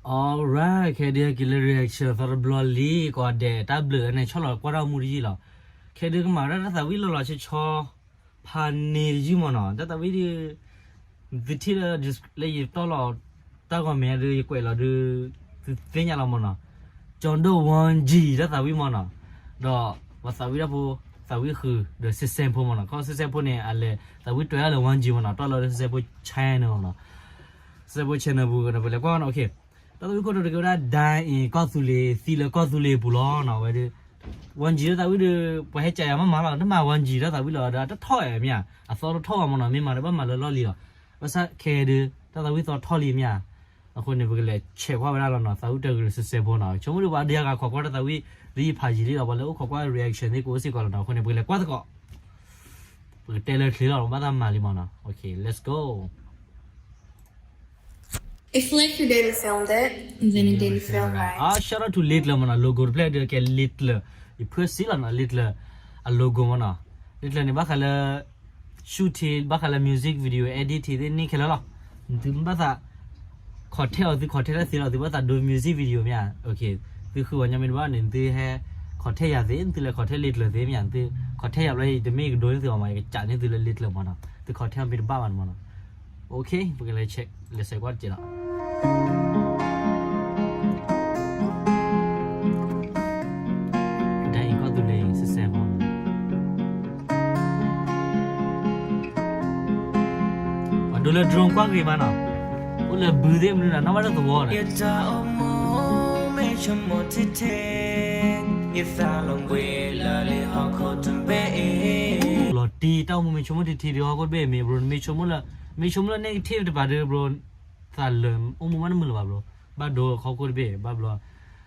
Alright, ခဲဒုးက့ၤလၢ reaction သီတဘျီလံ ကိးဂၤဒဲး တၢ်ဘျုးန့ၣ် ဆီၣ်လီၤကွၢ်တၢ်မူတယုၢ်လီၤ. ခဲဒုးကမၤဝဲဒၣ်တၢ်သးဝံၣ်လီၤလီၤဆီဆီ ဖးန့ၢ်တယုၢ်မ့ၢ်နီၤ. တၢ်သးဝံၣ်ဒုး သုထံၣ်လၢ လၢယတီၢ်လီၤ တၢ်ဂီၤမ့ၢ်ဒုး ယကွဲးလီၤဒုး သုသ့ၣ်ညါလီၤမ့ၢ်နီၤ. ကၠီဒိၣ် ဝီကၠံ တၢ်သးဝံၣ်မ့ၢ်နီၤ. ဒီးပှၤသးဝံၣ်တၢ်ဖိ သးဝံၣ်ဃုာ်ဒီး စဲးစဲးဖိမ့ၢ်နီၤ. ခီ စဲးစဲးဖိန့ၣ် အလဲၤသးဝံၣ်တွဲဒၣ်လၢ ဝီကၠံ မ့ၢ်နီၤ. တီၢ်လီၤလၢ စဲးစဲးဖိ channel မ့ၢ်နီၤ. စဲးစဲးဖိ channel ပူၤဒီး ပလဲၤကွၢ်နီၤ. တၢ်သးဝံၣ်ခိၣ်တီတကဲဝဲဒၣ် ဒၣ်အံၤ ကီၢ်သူလ့ၤ သံလၢကီၢ်သူလ့ၤပူၤလီၤနီၤ. ဝဲဒုး ဝီကၠံ တၢ်သးဝံၣ်ဒီး ပှၤဟဲကးယၤမးမးလီၤ. တမ့ၢ်ဝီကၠံ တၢ်သးဝံၣ်လီၤဒီး တထီၣ်ဝဲမ့ၢ်ဧါ. အသီတထီၣ်ဘၣ်မ့ၢ်နီၤ. မ့ၢ်မၤလၢဘၣ်မၤလၢလီၢ်လံၤလီၤ. ဘၣ်ဆၣ်ခဲဒုး တၢ်သးဝံၣ်သီထီၣ်လံမ့ၢ်ဧါ. အဃိန့ၣ် ပကလဲၤဆဲးကွၢ်ဝဲဒၣ်လီၤနီၤ. သးဝံၣ်တဂ့ၤ စဲးစဲးဖိနီၤ. ဆိကမိၣ်ဒုး ပှၤဒံးအဂၤခိးကွၢ်တၢ်သးဝံၣ် လၢယဖးယံာ်လံလီၤ. ပှၤလၢအိၣ်ခိးကွၢ် reaction သ့ၣ်ကအိၣ်စ့ၢ်ကီးလီၤနီၤ. အဃိန့ၣ် ပကလဲၤကွၢ်သကိး ပကတဲလၢချ့လီၤ. ဘၣ်သးမၤလံမ့ၢ်နီၤ. Okay, let's go. It's like you didn't film it, and then it didn't feel right. အါ shout out to လ့ကျၢၤမ့ၢ်နီၤ. Logo တဖျၢၣ်ဒုးကဲလ့ကျၢၤ ယဖၢၣ်စံလီၤနီၤ. လ့ကျၢၤအ logo မ့ၢ်နီၤ. လ့ကျၢၤန့ၣ် ဘၣ်ဃးလၢ shooting ဘၣ်ဃးလၢ music video editing သ့ၣ်န့ၣ်ခဲလၢာ်လီၤ. သုဘၣ်သး contact အီၤ သု contact တၢ်သ့လီၤ. သုဘၣ်သးဒိ music video မ့ၢ်ဧါ. Okay, သုဃုဝဲညီမ့ၢ်တဘၣ်န့ၣ် သုဟဲ contact ယၤသ့, သုလဲၤ contact လ့ကျၢၤသ့မ့ၢ်ဧါ. သု contact ယၤဘျီ တမ့ၢ်ယကဒိန့ၢ်သုအီၤမး, ယကစးန့ၢ်သုလၢလ့ကျၢၤမ့ၢ်နီၤ. သု contact အီၤမ့ၢ်တဘၣ်ဘၣ်န့ၣ်မ့ၢ်နီၤ. Okay, ပကလဲၤဆဲး, လဲၤဆဲးကွၢ်တက့ၢ်လီၤ. ဒ်အံၤ ကီၢ်သူလ့ၤ စဲးစဲးဖိ ပှၤဒိလၢ drone ကွၢ်ဂ့ၤမးနီၤ. အိၣ်လၢဘုသ့ၣ်မနုၤနီၤ နီၣ်ဘၣ်လၢသဝီန့ၣ်. လီၤတံၢ် တၢ်အိၣ်မူမ့ၢ်ဆိကမိၣ်ထံထံဒီးဟီၣ်ခိၣ်တဘ့ၣ်အံၤ မ့ၢ် bro, မ့ၢ်ဆိကမိၣ်လၢ မ့ၢ်ဆိကမိၣ်လၢ negative တပၤဒီး bro, သးလၢအိၣ်မူမးတမုာ်လၢၤဘၣ် bro. ဘၣ်ဒိဟီၣ်ခိၣ်တဘ့ၣ် ဘၣ်ဘျီ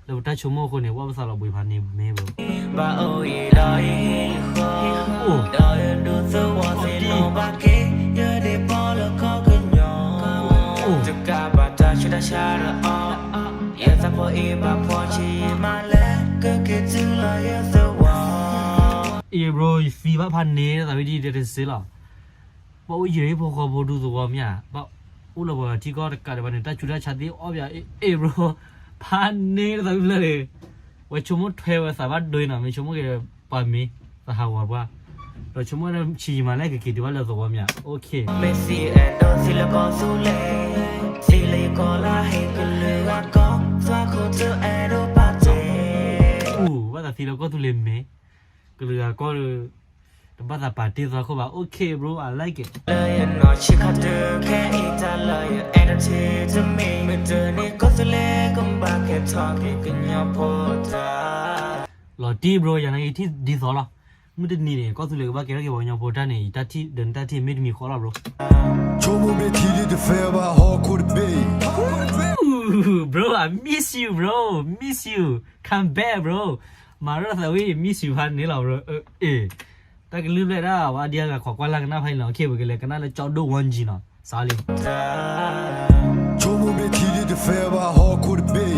လၢပတၢ်ဆိကမိၣ်အဃိန့ၣ် ဝဲပသးလီၤဘှံးဖးန့ၣ်မ့ၢ် bro. ဘၣ်အိၣ်အံၤဒီးအံၤ အိၣ် ဒီးဒိသဝီသ့ၣ်နီၣ်ဘၣ်က့ၤ ယဒ့ပီလၢကီၢ်ကညီ အိၣ် တကးဘၣ်တၢ်ဆူးတၢ်ဆါဒီးအီၤ ယသးဖိအံၤဘၣ်ဖှီၣ်ဆံးမးလၢ ကက့ၤတုၤလီၤယသဝီ အ့ၣ် bro, ယသံဘၣ်ဖးန့ၣ် တၢ်သးဝံၣ်ဒ်တဲတစ့လီၤ. ဘၣ်အိၣ်ယဲၢ်ဖိဃီဖိဒူသဝီမ့ၢ်ဧါ, ဘၣ်အိၣ်လၢပှၤထံကီၢ်တကးဒံးဘၣ်န့ၣ် တၢ်ဆူးတၢ်ဆါသ့ၣ်အီၣ်ဘၣ် အ့ၣ် bro, ဖးန့ၣ်တၢ်သးဝံၣ်ဖျၢၣ်န့ၣ်, ဝဲဆိကမိၣ်ထွဲဝဲသးဘၣ်ဒိနီၤ, မ့ၢ်ဆိကမိၣ်က့ၤပှၤမ့ၢ်သးဟးဂီၤပှၢ်, ဒီးဆိကမိၣ်ဝဲဒၣ်ဆံးယံာ်မးလၢကက့ၤတုၤဘၣ်လၢသဝီမ့ၢ်ဧါ, okay. မ့ၢ်သံအဲၣ်ဒိးသံလၢကီၢ်သူလ့ၤ, သံလၢယကီၢ်လၢဟ့ၣ်ကလုာ်ဂၤကီၢ်, သွၣ်ခိၣ်တအဲၣ်ဒိးပာ်တ့ၢ်, ဘၣ်သးသံလၢကီၢ်သူလ့ၤမ့ၢ် ကလုာ်ဂၤကီၢ်ဒီး တဘၣ်သးပာ်တ့ၢ်သွၣ်ခိၣ်ဘၣ်, okay bro, I like it. လၢယနီၢ်ဆံးခါတုၤခဲအံၤ တၢ်လၢယအဲၣ်ဒိးထံၣ်တမ့ၢ် မုၢ်တနံၤကီၢ်သူလ့ၤကဘၣ်ကဲထီၣ်က့ၤကညီဖိတၢ်, လီၤတံၢ် bro, ယၤနာ်က့ထံၣ်ဒ်သိးလီၤ, မုၢ်တနံၤန့ၣ် ကီၢ်သူလ့ၤကဘၣ်ကဲထီၣ်က့ၤပှၤကညီဖိတၢ်န့ၣ် ယတၢ်ထံၣ်ဒီးနတၢ်ထံၣ်မ့ၢ်တမံၤဃီလီၤ bro. ဆိကမိၣ်မ့ၢ်ထံဒ်တဖဲဘၣ်ဟီၣ်ခိၣ်တဘ့ၣ်အံၤ Bro, I miss you, bro, miss you, come back, bro. မၤရၢၢ်သးဝံၣ် miss you ဖးန့ၣ်လီၤ bro. အ့ၣ်, တၢ်ကလုၢ်ဘျဲၣ်ဒၣ် ဝဲဒံးအဂၤခိးကွၢ်လၢ်ကနၣ်ဖဲအံၤလီၤ, okay, ပကလဲၤကနၣ်လၢကၠီဒိၣ် ဝီကၠံ နီၤ, စးလံ. ဆိကမိၣ်မ့ၢ်ထံဒ်တဖဲဘၣ်ဟီၣ်ခိၣ်တဘ့ၣ်အံ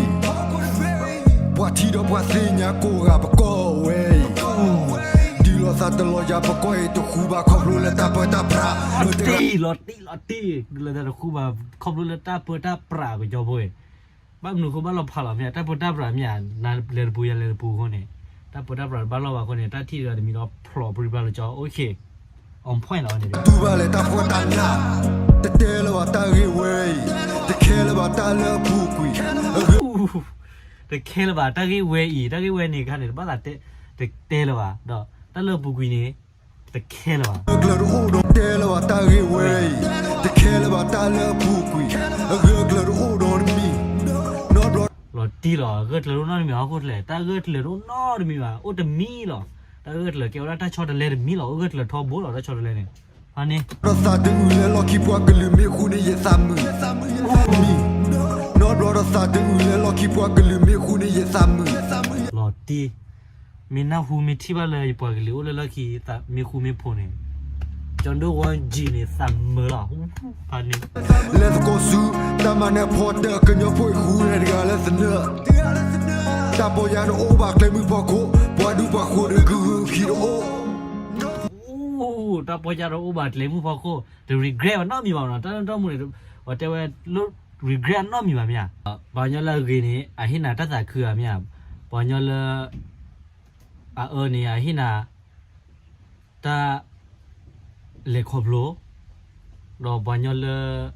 ၤ, ပှၤထံဒီးပှၤသ့ၣ်ညါကိးဂၤပကီၢ်ဝဲအံၤ, ဒ်လီၤသးတလီၤယၤပကီၢ်အံၤ တဃူဘၣ်ခီဖျိလၢတၢ်ပၢတၢ်ပြး, လီၤတံၢ် လီၤတံၢ် လီၤတံၢ်, ဒ်လီၤသးတဃူဘၣ်ခီဖျိလၢတၢ်ပၢတၢ်ပြးကညီဖိအံၤ ဘၣ်မနုၤအဃိဘၣ်လီၤဖးလီၤမ့ၢ်ဧါ, တၢ်ပၢတၢ်ပြးမ့ၢ်ဧါ, နၤလဲၤတပူၤယၤလဲၤတပူၤအဃိန့ၣ်, တၢ်ပၢတၢ်ပြးတဘၣ်လီၢ်ဘၣ်အဃိန့ၣ် တၢ်ထံၣ်တဂၤတမံၤဒီးဖျိးပြံပြါလၢကၠီ, okay, on point လီၤန့ၣ်, တူၢ်ဘၣ်လဲၤတၢ်ပၢတၢ်နး, တတဲလၢၤဘၣ်တၢ်ဂ့ၢ်ဝဲအံၤ, တခဲလၢၤဘၣ်တၢ်လၢအပူၤကွံာ်, တခဲလၢၤဘၣ်တၢ်ဂ့ၢ်ဝဲအံၤ, တၢ်ဂ့ၢ်ဝဲန့ၣ်အခါန့ၣ် တဘၣ်သးတဲ, တတဲလၢၤဘၣ်, ဒီးတၢ်လၢအပူၤကွံာ်န့ၣ် တခဲလၢၤဘၣ်, ဂၢၢ်ကျၢၤတအိၣ်ဒီး တတဲလၢၤဘၣ်တၢ်ဂ့ၢ်ဝဲအံၤ, တခဲလၢၤဘၣ်တၢ်လၢအပူၤကွံာ်, အဂၢၢ်ကျၢၤတအိၣ်ဒီးတမံၤ, နီတဘျီ လီၤတံၢ်လီၤ, အဂၢၢ်ကျၢၤတအိၣ်နီတမံၤ ဟီၣ်ခိၣ်ချၢ, တၢ်ဂၢၢ်ကျၢၤတအိၣ်နီတမံၤဘၣ်, အိၣ်တမံၤလီၤ, တၢ်ဂၢၢ်ကျၢၤကဲဝဲဒၣ်တၢ်ဆီတလဲတမံၤလီၤ, အိၣ်ဂၢၢ်ကျၢၤထီဘိလီၤ, တၢ်ဆီတလဲန့ၣ်, ဖးန့ၣ် ဒီးသးတအုးလၢလီၢ်ခံပှၤကလုာ်မ့ၢ်ဃူန့ၣ်ယသးမုာ်, မံၤ, နီတဘျီဒီးသးတအုးလၢလီၢ်ခံပှၤကလုာ်မ့ၢ်ဃူန့ၣ်ယသးမုာ်, လီၤတံၢ် မ့ၢ်နၢ်ဟူမ့ၢ်ထံၣ်ဘၣ်လၢယပှၤကလုာ်အိၣ်လၢလီၢ်ခံ မ့ၢ်ဃူမ့ၢ်ဖိးန့ၣ်, ကၠီဒိၣ် ဝီကၠံ န့ၣ် သးမုာ်လီၤ, ဖးန့ၣ်, လဲၤသကိးဆူ တၢ်မၤနၢၤဖီတၢၣ် ကညီဖိအံၤဃူန့ၣ်တဂၤလၢသနၢၣ်, တၢ်ပီညါတအိၣ်ဘၣ်ကျဲမုၢ်ဖီခိၣ်, ပှၤဒူပှၤဃိၤတဂုာ်ဂုာ်ခံတအိၣ် တၢ်ပီညါတအိၣ်ဘၣ်ကျဲမုၢ်ဖီခိၣ်, တ regret ဘၣ်နီတမံၤဘၣ်နီၤ, တၢ်လၢတၢ်မူန့ၣ်, ပှၤတဲဝဲလၢ regret နီတမံၤဘၣ်မ့ၢ်ဧါ. ပှၤကညီလၢအဂ့ၤန့ၣ် အဟ့ၣ်နၤတၢ်သးခုဧါမ့ၢ်ဧါ. ပှၤကညီလၢ အအၢန့ၣ် အဟ့ၣ်နၤ တၢ် လဲၤခီဖျိ, ဒီးပှၤကညီလၢ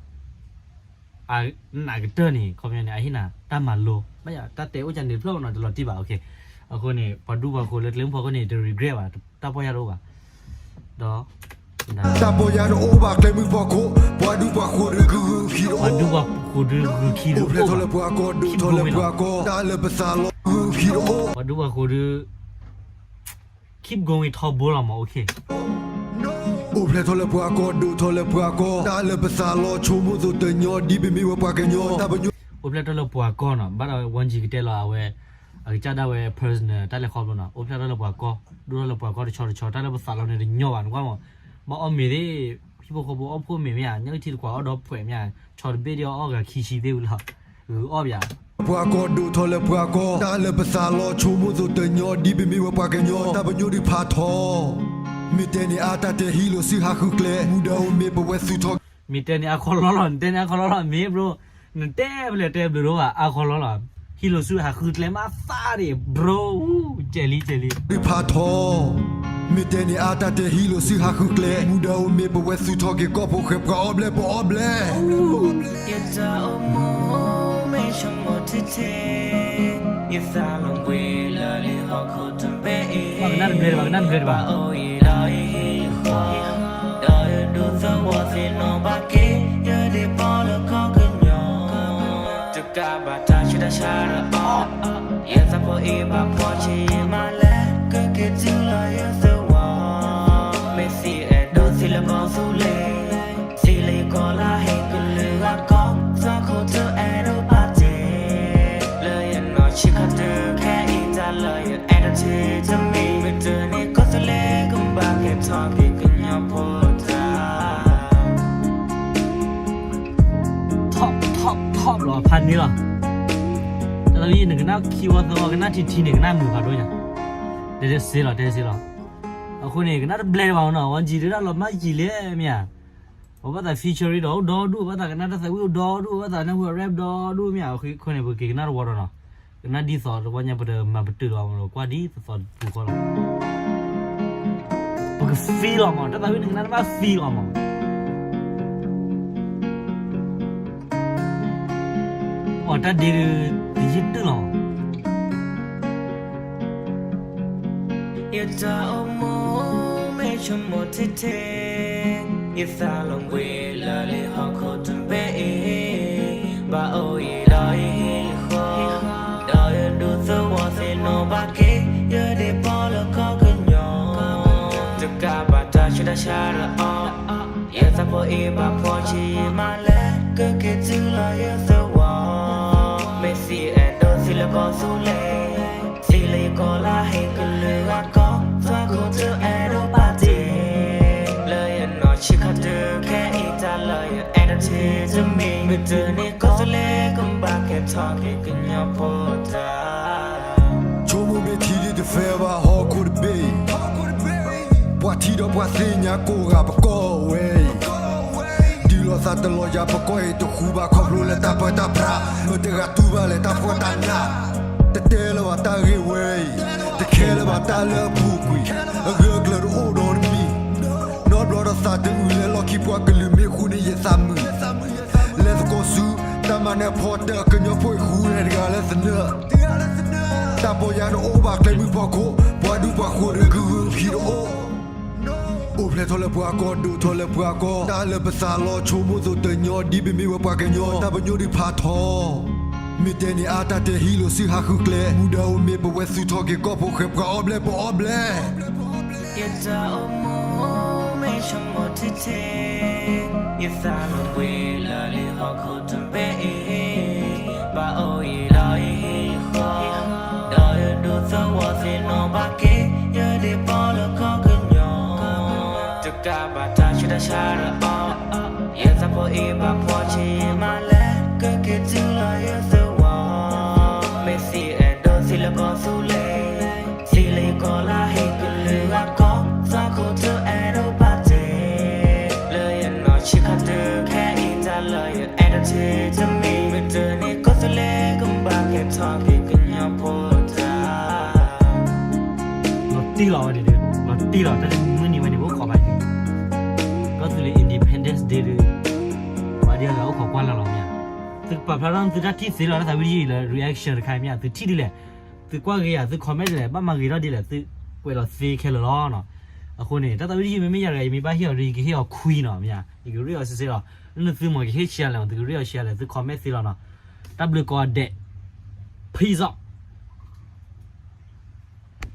အနးကတၢၢ်န့ၣ် ခီပညီန့ၣ် အဟ့ၣ်နၤတၢ်မၤလိ, ဘၣ်ယၤ တၢ်တဲအိၣ်ကန့ၣ်တဖျၢၣ်နီၤ တလီၤတံၢ်ဘၣ်. အဃိန့ၣ် ပှၤဒူပှၤဃိၤလၢကျဲမုၢ်ဖီခိၣ်န့ၣ် တ regret ဘၣ်, တၢ်ပီၢ်ယၢ်တအိၣ်ဘၣ်, ဒီး တၢ်ပီၢ်ယၢ်တအိၣ်ဘၣ်ကျဲမုၢ်ဖီခိၣ်, ပှၤဒူပှၤဃိၤဒုးဂုာ်ခံတအိၣ်, ပှၤဒူပှၤဃိၤဒုးဂုာ်ခံတအိၣ်ဘၣ်, အိၣ်ဖျဲၣ်ထီၣ်လၢပှၤကီၢ်ဒိၣ်ထီၣ်လၢပှၤကီၢ်, တၢ်လၢပသးလီဂုာ်ခံတအိၣ်, ပှၤဒူပှၤဃိၤဒုး keep going ထီဘိလီၤမး. အိၣ်ဖျဲၣ်ထီၣ်လၢပှၤကီၢ်ဒိၣ်ထီၣ်လၢပှၤကီၢ်, တၢ်လၢပသးလီဆိကမိၣ်သိးတညီ ဒ်ပမ့ၢ်ဝဲပှၤကညီတၢ်ပညိၣ်, အိၣ်ဖျဲၣ်ထီၣ်လၢပှၤကီၢ်နီၤ, ဘၣ်ဒီး ဝါကၠံ ကတဲလီၤအဝဲ အကစၢ်ဒၣ်ဝဲ personal တၢ်လဲၤခီဖျိနီၤ, အိၣ်ဖျဲၣ်ထီၣ်လၢပှၤကီၢ်, ဒိၣ်ထီၣ်လၢပှၤကီၢ်တဆီတဆီ, တၢ်လၢပသးလီန့ၣ်တညီဘၣ်, နကွၢ်မး, ဘၣ်အီၣ်မ့ၤသ့ၣ်, ဟံၣ်ဖိဃီဖိအီၣ်ဖိမ့ၤမ့ၢ်ဧါ, ညၣ်ကထံတကွၢ်အီၣ်ဒီးဖှဲးမ့ၢ်ဧါ, ဆီတဘ့ၣ်ဒ်အီၣ်ဂၤခံဆံသ့ၣ်ဝံၤလီၤ, ဂုာ်အီၣ်ပယၤ ပှၤကီၢ်ဒိၣ်ထီၣ်လၢပှၤကီၢ်, တၢ်လၢပသးလီဆိကမိၣ်သိးတညီ ဒ်ပမ့ၢ်ဝဲပှၤကညီတၢ်ပညိၣ်ဒုးဖးထီ, မ့ၢ်တဲန့ၣ်အါတၢ်တဲ ဟံးလိာ်စုဟးဃုကျဲ, မူဒါအိၣ်မ့ၢ်ပဝဲသူထီၣ်က့ၤ, မ့ၢ်တဲန့ၣ်အါခီလီလီၤ, နတဲန့ၣ်အါခီလီလီၤ, မ့ၢ် bro, နတဲပလဲၤတဲဘျုးဒိၣ်ဘၣ် အါခီလီလီၤ, ဟံးလိာ်စုဟးဃုကျဲမးသးဒံး bro, ကဲလံ ကဲလံ, ဒုးဖးထီ, မ့ၢ်တဲန့ၣ်အါတၢ်တဲ ဟံးလိာ်စုဟးဃုကျဲ, မူဒါအိၣ်မ့ၢ်ပဝဲသူထီၣ်က့ၤ ကီၢ်ဖိဃဲၤပှၤအီၣ်ဘျဲၣ်ပအီၣ်ဘျဲၣ် ယတၢ်အိၣ်မူမ့ၢ်ဆိကမိၣ်ထဲထဲ, ယသးလီၤဘှံးလၢလံဟီၣ်ခိၣ်တဘ့ၣ်အံၤ, ပှၤကနၣ်တဘျဲၣ်တဘၣ်, ကနၣ်တဘျဲၣ်တဘၣ်, ဒီးယဒူသဝီသ့ၣ်နီၣ်ဘၣ်က့ၤ, ယဒ့ပီလၢကီၢ်ကညီ, တကးဘၣ်တၢ်ဆူးတၢ်ဆါဒီးအီၤ, ယသးဖိအံၤဘၣ်ဖှီၣ်ဆံးယမါလဲၣ်, ကက့ၤတုၤလၢယသဝီ, မ့ၢ်သံအဲၣ်ဒိးသံလၢကီၢ်သူလ့ၤ သံလၢယကီၢ်လၢဟ့ၣ်ကလုာ်ဂၤကီၢ်, သးခိၣ်တအဲၣ်ဒိးပာ်တ့ၢ်, လၢယနီၢ်ဆံးခါတခါအံၤ တၢ်လၢယအဲၣ်ဒိးထံၣ်တမံၤ, မ့ၢ်တန့ၢ်ကီၢ်သူလ့ၤကဘၣ်ကဲထီၣ်က့ၤကညီဖိတၢ် top top top လီၤ ဖးန့ၣ်လီၤ, တၢ်လၢနကနၣ်ခံဝီသၢဝီ ကနၣ်ထံထံန့ၣ် ကနၣ်မုာ်ဖးဒိၣ်ညါ, တဲစ့လီၤ တဲစ့လီၤ, အဃိန့ၣ် ကနၣ်တဘျဲၣ်ဘၣ်နီၤ, ဝါကၠံ ဒုးဒၣ်လီၤမၢ်ယံာ်လဲၣ်မ့ၢ်ဧါ အဘၣ်သး featuring ဒီးအိၣ်ဒီဒူၣ်, ဘၣ်သးကနၣ်တၢ်သးဝံၣ်အိၣ်ဒီဒူၣ်, ဘၣ်သးနၢ်ဟူ rap ဒီဒူၣ်မ့ၢ်ဧါ, အဃိန့ၣ် ပက့ၤကနၣ်တဝီဒီးနီၤ, ကနၣ်ဒ်သိးတဝီညါ ပတမၤပတုာ်လီၤမး, ကွၢ်ဒ်သိးသိးပူၤဃီလီၤ, ပက feel လီၤမး, တၢ်သးဝံၣ်နကနၣ်တဘၣ် feel လီၤမး, အီၣ်တၢ်ဒ့ဒုး တယုၢ်တုၢ်လီၤ ယတၢ်အိၣ်မူမ့ၢ်ဆိကမိၣ်ထဲထဲ, ယသးလီၤဘှံးလၢလံဟီၣ်ခိၣ်တဘ့ၣ်အံၤ, ဘၣ်အိၣ်ယံၤဒီးယဟံၣ်ယဃီ, ဒီးယဒူသဝီသ့ၣ်နီၣ်ဘၣ်က့ၤ, ယဒ့ပီလၢကီၢ်ကညီ, တကးဘၣ်တၢ်ဆူးတၢ်ဆါဒီးအီၤ, ယသးဖိအံၤဘၣ်ဖှီၣ်ဆံးယမါလဲၣ်, ကက့ၤတုၤလၢယသဝီ, မ့ၢ်သံအဲၣ်ဒိးသံလၢကီၢ်သူလ့ၤ သံလၢယကီၢ်လၢဟ့ၣ်ကလုာ်ဂၤကီၢ်, သးခိၣ်တအဲၣ်ဒိးပာ်တ့ၢ်, လၢယနီၢ်ဆံးခါတခါအံၤ တၢ်လၢယအဲၣ်ဒိးထံၣ်တမံၤ, မ့ၢ်တန့ၢ်ကီၢ်သူလ့ၤကဘၣ်ကဲထီၣ်က့ၤကညီဖိတၢ် ဆိကမိၣ်မ့ၢ်ထံဒ်တဖဲဘၣ်ဟီၣ်ခိၣ်တဘ့ၣ်အံၤ, ပှၤထံဒီးပှၤသ့ၣ်ညါကိးဂၤပကီၢ်ဝဲအံၤ, ဒုးလိာ်သးတလီၤယၤပကီၢ်အံၤ တဃူဘၣ်ခီဖျိလၢတၢ်ပၢတၢ်ပြး, မတၤတဂၤတူၢ်ဘၣ်လဲၣ်တၢ်ဖှီၣ်တၢ်နး, တတဲလၢၤဘၣ်တၢ်ဂ့ၢ်ဝဲအံၤ, တခဲလၢၤဘၣ်တၢ်လၢအပူၤကွံာ်, အဂၢၢ်အကျၢၤတအိၣ်ဒီးတမံၤ, နီတဘျီဒီးသးတအုးလၢလီၢ်ခံပှၤကလုာ်မ့ၢ်ဃူန့ၣ်ယသးမုာ် လဲၤသကိးဆူ တၢ်မၤနၢၤဖီတၢၣ် ကညီဖိအံၤဃူန့ၣ်တဂၤလၢသနၢၣ်, တၢ်ပီၢ်ယၢ်တအိၣ်ဘၣ်ကျဲမုၢ်ဖီခိၣ်, ပှၤဒူပှၤဃိၤဒုးဂုာ်ဂုာ်ခံတအိၣ်, အိၣ်ဖျဲၣ်ထီၣ်လၢပှၤကီၢ်ဒိၣ်ထီၣ်လၢပှၤကီၢ်, တၢ်လၢပသးလီဆိကမိၣ်သိးတညီ ဒ်ပမ့ၢ်ဝဲပှၤကညီ တၢ်ပညိၣ်ဒုးဖးထီ, မ့ၢ်တဲန့ၣ်အါတၢ်တဲ ဟံးလိာ်စုဟးဃုကျဲ, မူဒါအိၣ်မ့ၢ်ပဝဲသူထီၣ်က့ၤ ကီၢ်ဖိဃဲၤပှၤအီၣ်ဘျဲၣ်ပအီၣ်ဘျဲၣ် ယတၢ်အိၣ်မူမ့ၢ်ဆိကမိၣ်ထဲထဲ, ယသးလီၤဘှံးလၢလံဟီၣ်ခိၣ်တဘ့ၣ်အံၤ, ဘၣ်အိၣ်ယံၤဒီးယဟံၣ်ယဃီ, ဒီးယဒူသဝီသ့ၣ်နီၣ်ဘၣ်က့ၤ, ယဒ့ပီလၢကီၢ်ကညီ, တကးဘၣ်တၢ်ဆူးတၢ်ဆါဒီးအီၤ, ယသးဖိအံၤဘၣ်ဖှီၣ်ဆံးယမါလဲၣ်, ကက့ၤတုၤလၢယသဝီ, မ့ၢ်သံအဲၣ်ဒိးသံလၢကီၢ်သူလ့ၤ, သံလၢယကီၢ်လၢဟ့ၣ်ကလုာ်ဂၤကီၢ်, သးခိၣ်တအဲၣ်ဒိးပာ်တ့ၢ်, လၢယနီၢ်ဆံးခါတခါအံၤ တၢ်လၢယအဲၣ်ဒိးထံၣ်တမံၤ လီၤတံၢ်လီၤဝဲန့ၣ်ဒီး လီၤတံၢ်လီၤ တၢ်တမုၢ်နံၤဝဲန့ၣ် ပအိၣ်ခိးဘၣ်က့ၤ ကီၢ်သူလ့ၤ Independence Day ဒီး ပှၤဒ်အံၤအိၣ်ခိးကွၢ်လၢ်လီၤမ့ၢ်ဧါ. သုကပာ်ဖျါထီၣ်သုတၢ်ထံၣ်သ့လီၤ တၢ်သးဝံၣ်တယုၢ်အံၤလၢ reaction တခါမ့ၢ်ဧါ. သုထံၣ်ဒ်လဲၣ်, သုကွၢ်ဂ့ၤဧါ, သု comment ဒ်လဲၣ်, ဘၣ်မၤဂ့ၤထီၣ်ဒ်လဲၣ်, သုကွဲးလီၤသ့ခဲလၢာ်လီၤနီၤ. အဃိန့ၣ် တၢ်သးဝံၣ်တယုၢ်မ့မ့ၢ်ယၤတဂၤ ယမ့ၢ်ဘၣ်ဟ့ၣ်အီၤဒီး ယကဟ့ၣ်အီၤခွံနီၤမ့ၢ်ဧါ, ယကရ့အီၤစ့စ့လီၤ. လၢနသုမ့ၢ်ကဟ့ၣ်ဆံးအါလဲၣ်မ့ၢ် သုကရ့အီၤဆံးအါလဲၣ် သု comment သ့လီၤနီၤ. တၢ်ဘျုးကိးဂၤဒဲး, peace out.